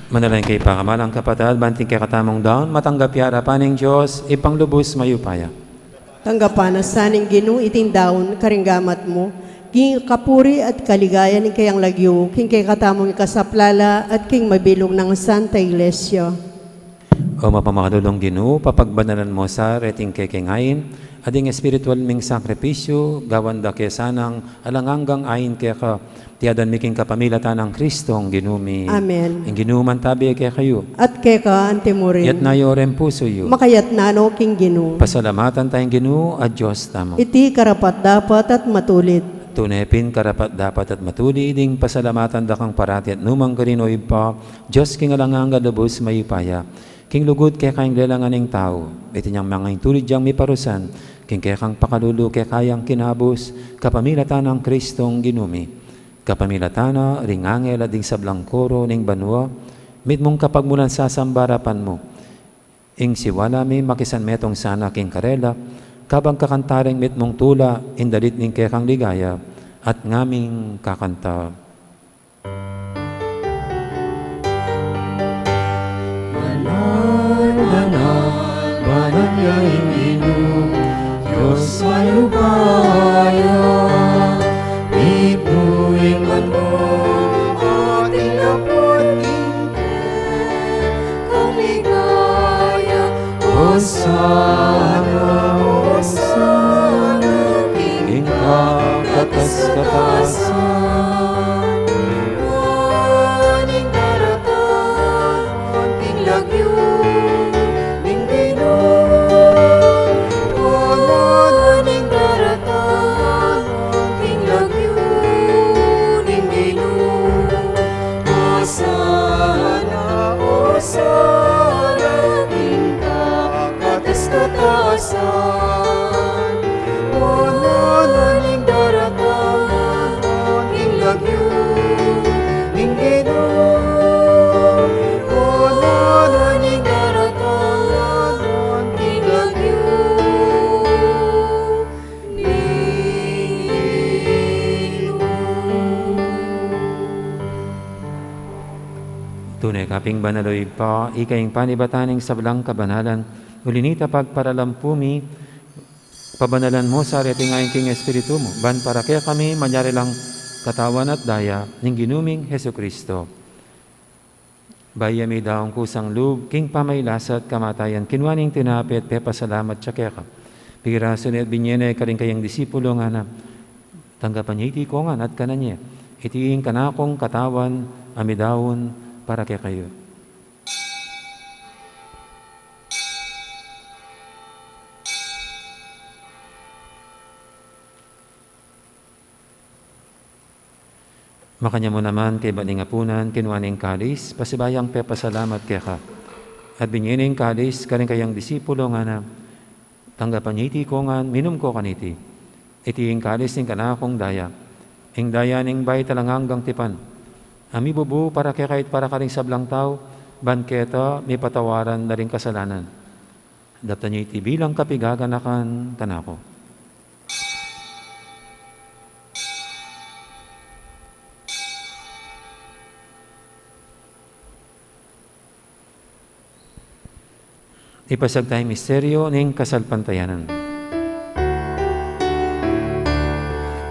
Manalangin kayu pakamalan kung kapatad, ban iting kekatamung daun matanggap ya arapan ning Dios, Ibpang lubus mayupaya. Tanggapan na sa ning Ginu iting daun karing gamat mu, king kapurian at kaligayan ning kayang lagyu, king kekatamung ikasaplala at king mabilug nang Santa Iglesia. O mapamakalulung Ginu, papagbanalan mu sa reting kekeng ain at ding espiritual ming sakripisyu, gawan da ke sanang alang anggang ain keka, iti aduan mi king kapamilatan nang Kristong Ginu mi. Amen. Ing Ginu mantabi kekayu. At keka antimurin. Iyatas yu reng pusu yu. Makayatas no king Ginu. Pasalamatan taya ing Ginu a Dios tamu. Iti karapat-dapat at matulid. Tune pin karapat-dapat at matulid ing pasalamatan da kang parati at nukarin man, O Ibpa, Dios king alang angga, lubus mayupaya. King lugud keka ing lelangan ning tau, iti nang manga intulid yang miparusan, king kekang pakalulu keka yang kinabus, kapamilatan nang Kristong Ginu mi. Kapamilatan na ring anghel at ding sablang koro ning banua, mitmung kapagmulan sasamba king arapan mu. Ing siwala mi makisanmetung sana king karela, kabang kakanta ring mitmung tula, ing dalit ning kekang ligaya, at ngaming kakanta. Banal, banal, banal ya ing Ginu, Dios mayupaya, mitmu ing banua, at ing lapud king kekang ligaya. Osana, Osana, king kakatas-katasan. Nuan ing daratan king lagyu ning Ginu? Nuan ing daratan Pin banal, o Ibpa, ika ing panibatan ning sablang kabanalan, uli na nita pagparalampu mi, pabanalan mu sa reti ngan king Espiritu mu, ban para kekami manyari lang katawan at daya ning Ginu ming Jesucristo. Bayu ya midaun kusang lub king pamagkasakit at kamatayan, kinua ne ing tinape at pepasalamat ya keka. Pirasu ne at binye ne karing kayang disipulo, ngana, tanggapan ye iti kongan at kanan ye. Iti ing kanakung katawan a midaun para kekayu. Makanyan mu naman kaybat ning apunan, kinua ne ing kalis, pasibayu yang pepasalamat keka. At binye ne ing kalis karing kayang disipulo, ngana, tanggapan ye iti kongan, minum ko kaniti. Iti ing kalis ning kanakung daya. Ing daya ning bayu at alang anggang tipan. A mibubu para kekayu at para karing sablang tau, ban keta mipatawaran na ring kasalanan. Daptan ye iti bilang kapaganakan kanaku. Ipasiag taya ing misteryu ning kasalpantayanan.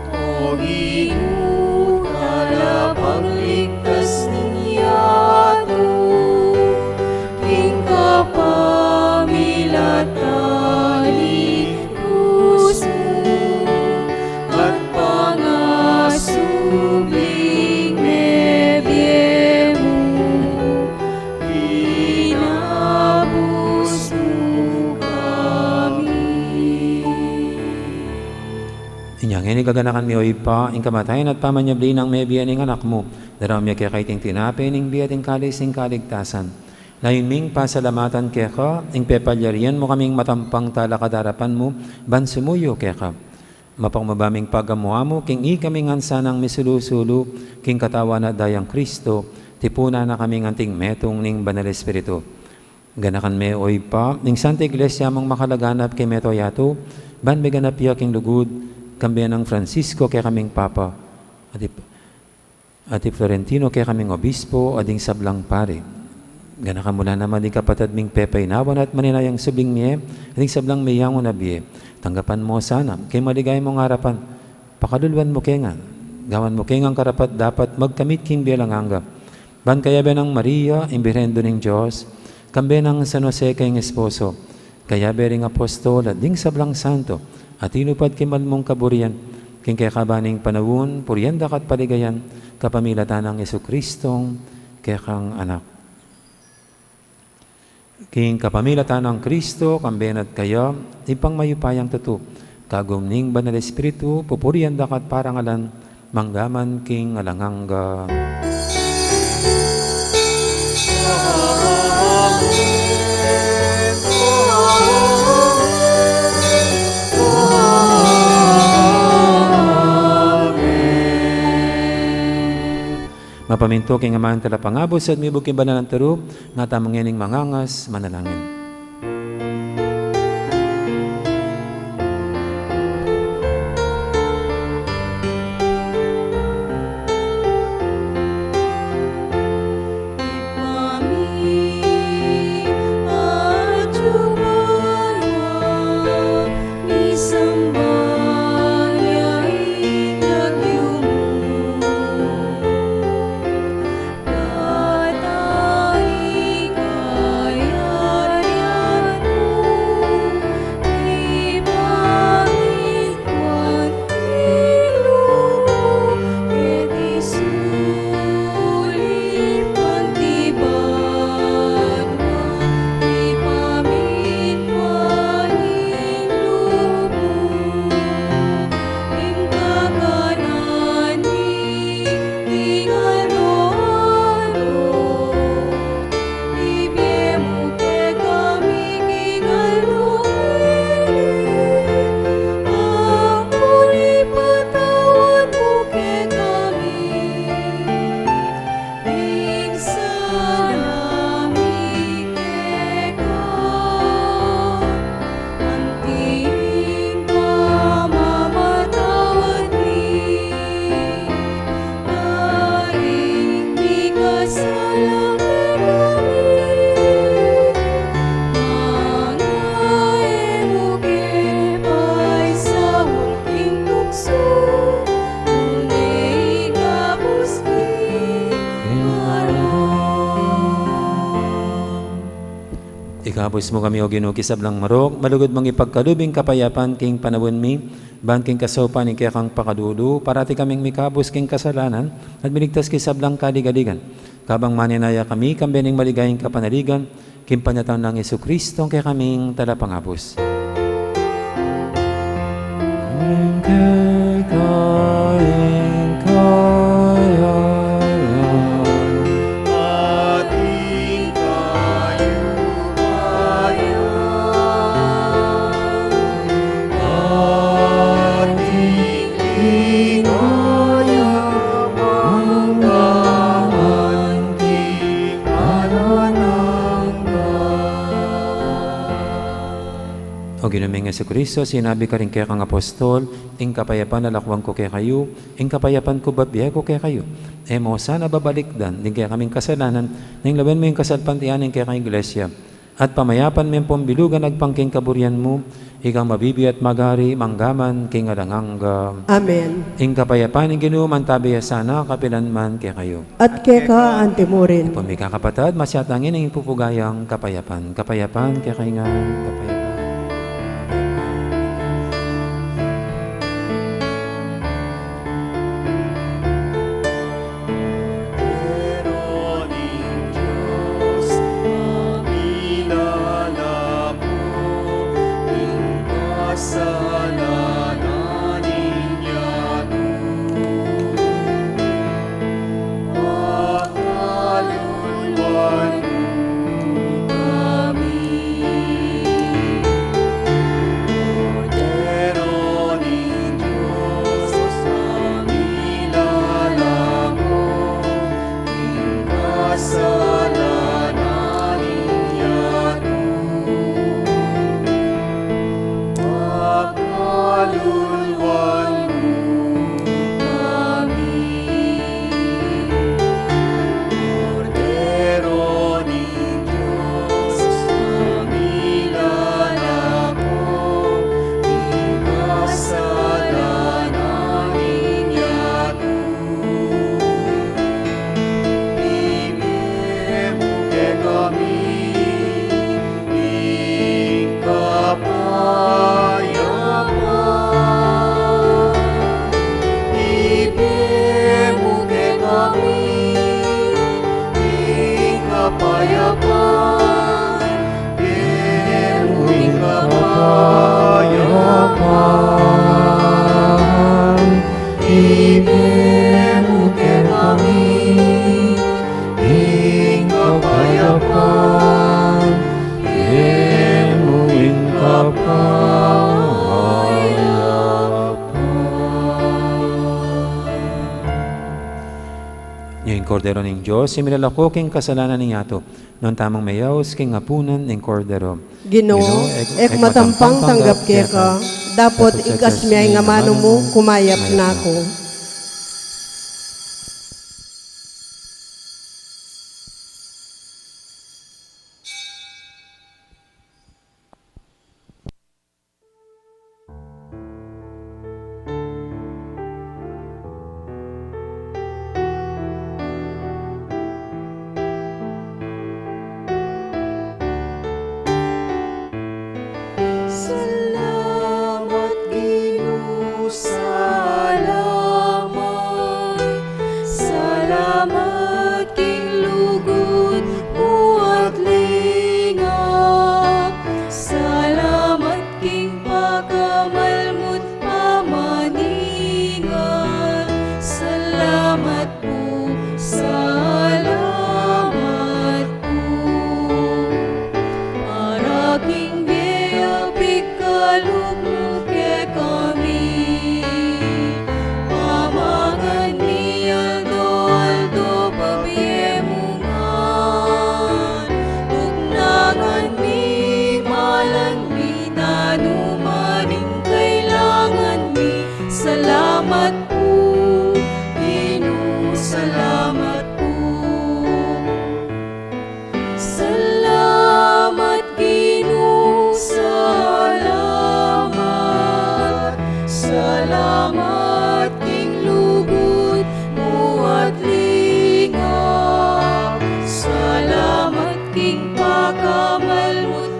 O Ginu, talapagligtas ning yatu, king kapamilatan ning krus mu at pangasubling mebie mu, kinabus mu kami. Inya ngeni gaganakan mi, o Ibpa, ing kamatayan at pamanyubli nang mebie ning Anak mu, daraun mi keka iting tinape ning bie at ing kalis ning kaligtasan. Layun ming pasalamatan keka ing pepalyarian mu kaming matampang talakad king arapan mu ban sumuyu keka. Mapagpakumbaba ming pagamu-amu king ikami ngan sanang misulu-sulu king katawan at dayang Kristo, tipunan na kaming anting metung ning Banal Espiritu. Ganakan me, o Ibpa, ing Santa Iglesia mung makalaganap king mabilug a yatu, ban miganap ya king lugud, kambe nang Francisco kekaming Papa, at i, at i Florentino kekaming Obispo, at ding sablang pari. Ganakan mu la naman ding kapatad ming pepainawan at maninayang subling mie, at ding sablang meyangu na bie. Tanggapan mu sana king maligaya mung arapan, pakaluluan mu ke ngan, gawan mu ke ngan karapat-dapat magkamit king bie alang angga. Ban kayabe nang Maria, ing Birhen Indu ning Dios, kambe nang San Jose kayang esposo, kayabe ring apostol at ding sablang santo a tinupad king mal mung kaburian, king kekaban ning panaun, purian da ka at paligayan, kapamilatan nang Jesucristong kekang Anak. King kapamilatan nang Kristo, kambe na at kaya, Ibpang mayupayang tutu, kagum ning Banal Espiritu, pupurian da ka at parangalan, mangga man king alang angga. Mapamintu king Aman talapangabus at mibug king banal a turu, nga tamu ngening mangangas manalangin. Ikabus mu kami, O Ginu, king sablang marok, malugud mung ipagkalub ing kapayapan king panaun mi, ban king kasaupan ning kekang pakalulu, parati kaming mikabus king kasalanan, at miligtas king sablang kaligaligan. Kabang manenaya kami, kambe ning maligayang kapanaligan, king panyatang nang Jesucristo, kekaming talapangabus. Ing keka ing kayarian, at ing kayupayan, at ing ligaya mangga man king alang angga. O Ginu ming Jesucristo, sinabi mu karing kekang apostol, "Ing kapayapan lakwan ku kekayu, ing kapayapan ku bibie ku kekayu." E mu sana babalikdan ding kekaming kasalanan, nune lawen mu ing kasalpantayanan ning kekang Iglesia, at pamayapan me ampong bilugan agpang king kaburian mu, ikang mabibie at magari mangga man king alang angga. Amen. Ing kapayapan ning Ginu mantabi ya sana kapilan man kekayu. At keka anti mu rin. Pu, mikakapatad, masyatang ing pupugayang kapayapan. Kapayapan kekayu ngan, kapayapan. Kordero ning Dios, a milalako king kasalanan ning yatu, pakaluluan mu kami. Kordero ning Dios, a milalako king kasalanan ning yatu, pakaluluan mu kami. Kordero ning Dios, a milalako king kasalanan ning yatu, ibie mu kekami ing kapayapan. Ibie mu kekami ing kapayapan. Ibie mu ing kapayapan. Ibie mu kekami ing kapayapan. Ibie mu ing kapayapan. Ing Kordero ning Dios, a milalako king kasalanan ning yatu. Nuan tamung meyaus king apunan ning Kordero. Ginu, e ku matampang tanggap keka, dapot ikaskas me ing amanu mu, kumayap na ku. Salamat, Ginu, salamat. Salamat king lugud mu at lingap. Salamat king pakamal mu't pamaningal. Salamat pu, salamat pu. Para king bie a pikalub mu kekami. Pamangan mi aldo-aldo, pabie mu ngan. Tuknangan mi, malan mi, nanu man ing kailangan mi. Salamat pu, Ginu, salamat pu. Salamat, Ginu, salamat. Salamat king lugud mu at lingap. Salamat king pakamal mu't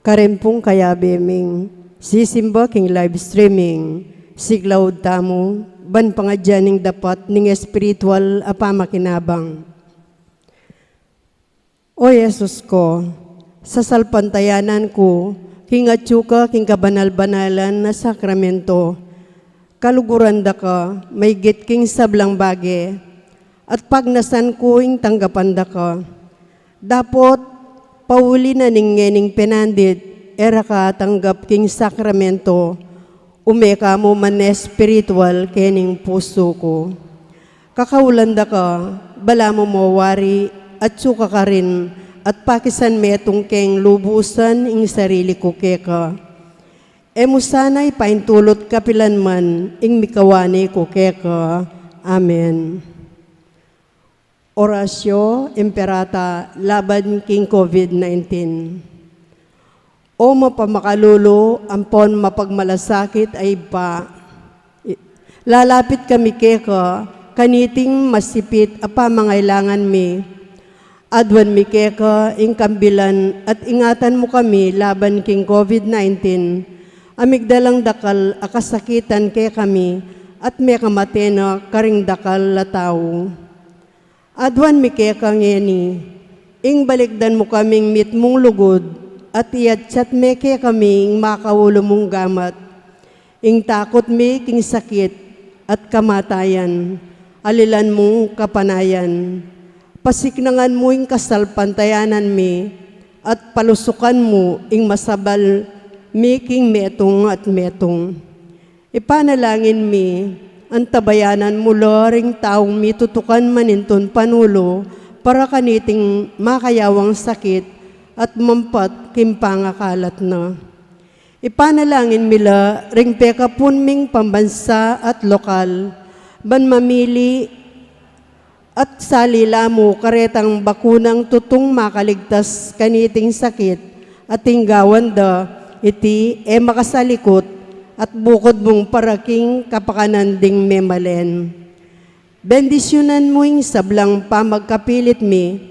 Karin pung kayabe ming sisimba king live streaming, siklaud tamu ban pangadyan ing dapat ning espiritual a pamakinabang. O Jesus ko, sasalpantayanan ku king atyu ka king kabanal-banalan a sakramento, kaluguran da ka maigit king sablang bage, at pagnasan ku ing tanggapan da ka. Dapot pauli na ning ngening penandit, e ra ka atanggap king sakramento, ume ka mu man espiritual kening pusu ku. Kakaulan da ka, bala mu mawari, atyu ka karin, at pakisan metung keng lubusan ing sarili ku keka. E mu sana ipaintulut kapilan man ing mikawani ku keka. Amen. Oratio Imperata laban king COVID nineteen. O mapamakalulu ampon mapagmalasakit a Ibpa, i-, lalapit kami keka kaniting masipit a pamangailangan mi. Aduan mi keka ing kambilan at ingatan mu kami laban king COVID nineteen, a migdalang dakal a kasakitan kekami at mekamate na karing dakal a tau. Aduan mi keka ngeni, ing balikdan mu kaming mitmung lugud, at iyatsat me kekami ing makaulu mung gamat. Ing takut mi king sakit at kamatayan, alilan mung kapanayan. Pasiknangan mu ing kasalpantayanan mi, at palusukan mu ing masabal mi king metung at metung. Ipanalangin mi, antabayanan mu la ring taung mitutukan manintun panulu para kaniting makayawang sakit at mampat king pangakalat na. Ipanalangin mi la ring pekapun ming pambansa at lokal, ban mamili at sali la mu karetang bakunang tutung makaligtas kaniting sakit, at ing gawan da iti e makasalikut, at bukud mung para king kapakanan ding memalen. Bendisyunan mu ing sablang pamagkapilit mi,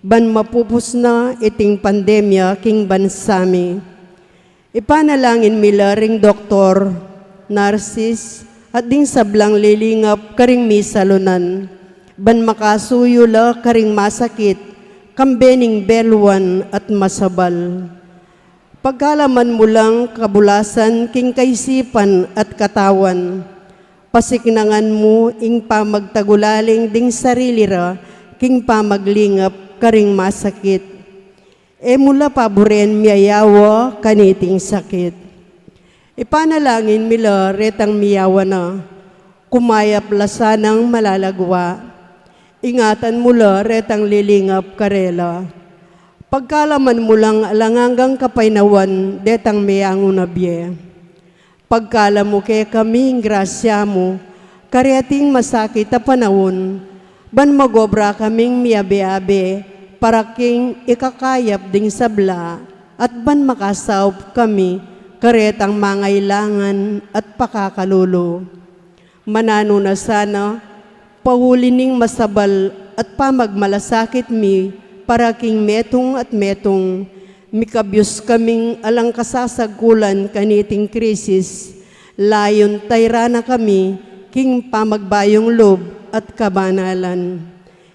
ban mapupus na iting pandemya king bansa mi. Ipanalangin mi la ring doktor, narsis, at ding sablang lilingap karing misalunan, ban makasuyu la karing masakit, kambe ning beluan at masabal. Pagkalaman mu lang kabulasan king kaisipan at katawan, pasiknangan mu ing pamagtagulaling ding sarili ra king pamaglingap karing masakit. E mu la paburen miyayawa kaniting sakit. Ipanalangin mi la retang miyawa na, kumayap la sanang malalagwa. Ingatan mu la retang lilingap karela. Pagkalaman mu lang alang anggang kapaynawan detang meyangu na bie. Pagkalam mu kekami ing grasya mu kareting masakit a panaun, ban magobra kaming miyabe-abe para king ikakayap ding sabla, at ban makasaup kami karetang mangailangan at pakakalulu. Mananu na sana, pauli ning masabal at pamagmalasakit mi para king metung at metung, mikabyus kaming alang kasasagkulan kaniting krisis, layun tayra na kami king pamagbayung lub at kabanalan.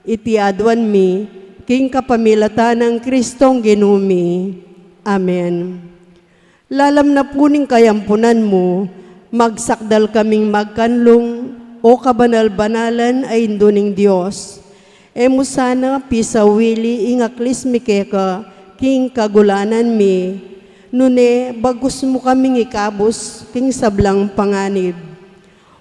Iti aduan mi king kapamilatan nang Kristong Ginu mi. Amen. Lalam na pu ning kayampunan mu, magsakdal kaming magkanlung, o kabanal-banalan a Indu ning Dios. E mu sana pisawili ing aklis mi keka king kagulanan mi, nune bagus mu kaming ikabus king sablang panganib.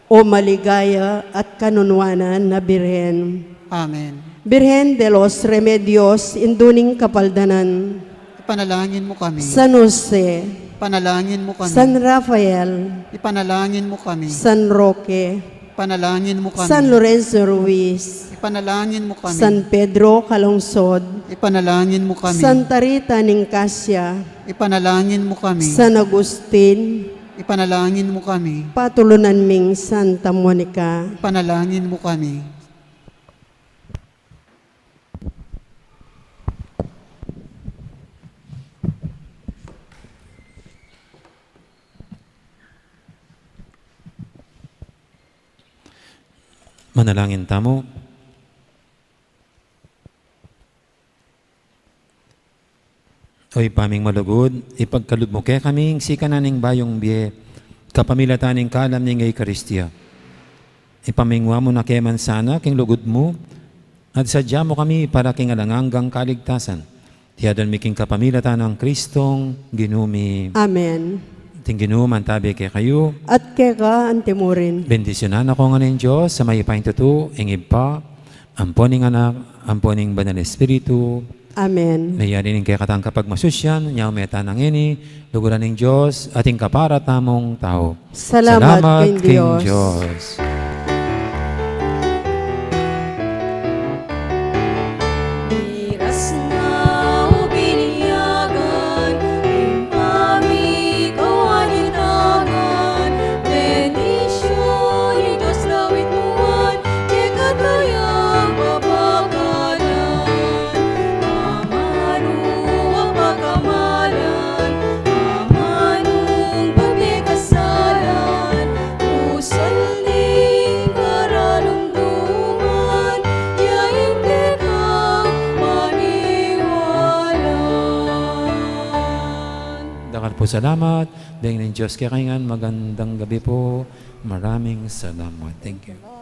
O maligaya at kanunuanan a Birhen. Amen. Birhen de los Remedios, Indu ning Kapaldanan. Ipanalangin mu kami. San Jose. Ipanalangin mu kami. San Rafael. Ipanalangin mu kami. San Roque. Ipanalangin mu kami. San Lorenzo Ruiz. Ipanalangin mu kami. San Pedro Calungsod. Ipanalangin mu kami. Santa Rita Nicasia. Ipanalangin mu kami. San Agustin. Ipanalangin mu kami. Patulunan ming Santa Monica. Ipanalangin mu kami. Manalangin tamu. O Ibpa ming malugud, ipagkalub mu kekami ing sikanan ning bayung bie, kapamilatan ning kalam ning Eukaristia. Ipamingwa mu na kami sana king lugud mu, at sadya mu kami para king alang anggang kaligtasan. Iti adwan mi king kapamilatan nang Kristong Ginu mi. Amen. Ing Ginu mantabi kekayu. At keka antimurin. Bendisyunan na kayu ngan ning Dios, a mayupaya king tutu, ing Ibpa, ampo ning Anak, ampo ning Banal Espiritu. Amen. Meyari ning kekatang kapagmasusyan, nyau meta na ngeni, luguran ning Dios, at ing kapara tamung tau. Salamat king Dios. Miras na o bininyagan, ing pamikawanitangan, bendisyun ning Dios lawit muan, kekatang pamagkanan, amanu a pakamalan, amanung pamikasalan, usan ning karalumduman, ya ing kekang paniwalan. Dakal pu salamat, deng ning Dios kekayu ngan, magandang gabi pu, maraming salamat. Thank you.